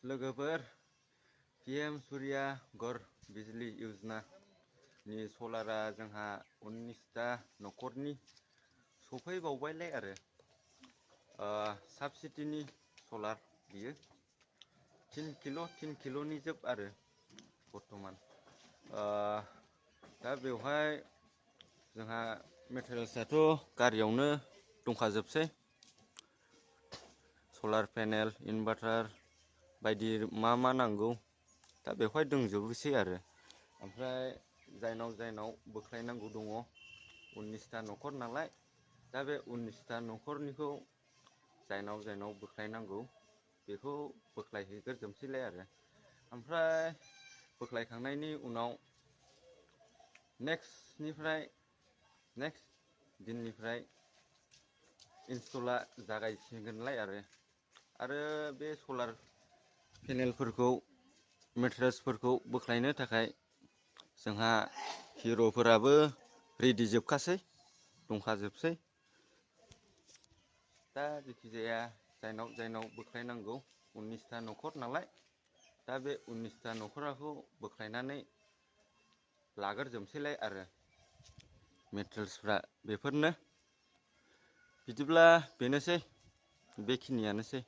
लोगोफोर PM सूर्या घर बिजली योजना नि सलारा जोंहा 19टा न'खरनि सफैबावबायलाय आरो साबसिडिनि सलार बियो 3 किल'नि जोब आरो बर्तमान दा बेवहाय जोंहा मेटेरियल्सआथ' गारियावनो दंखाजोबसै सलार पेनेल इनभार्टार बायदि मा नांगौ दा बेवहाय दंजोबोसै आरो ओमफ्राय जायनाव बोख्लायनांगौ दङ 19टा न'खर नालाय दा बे 19टा न'खरनिखौ जायनाव बोख्लायनांगौ बेखौ बोख्लायहैग्रोजोबसैलाय आरो ओमफ्राय बोख्लायखांनायनि उनाव नेक्स्ट दिननिफ्राय इनस्टला जागायसिगोनलाय आरो बे सलार पेनेलफोरखौ मेटेरियल्सफोरखौ बोख्लायनो थाखाय जोंहा हिर'फोराबो रेडि जोबखासै दंखाजोबसै दा जेखिजाया जायनाव बोख्लायनांगौ 19टा न'खर नालाय दा बे 19टा न'खरखौ बोख्लायनानै लाग्रोजोबसैलाय आरो मेटेरियल्सफ्रा बेफोरनो बिदिब्ला बेनोसै बेखिनियानोसै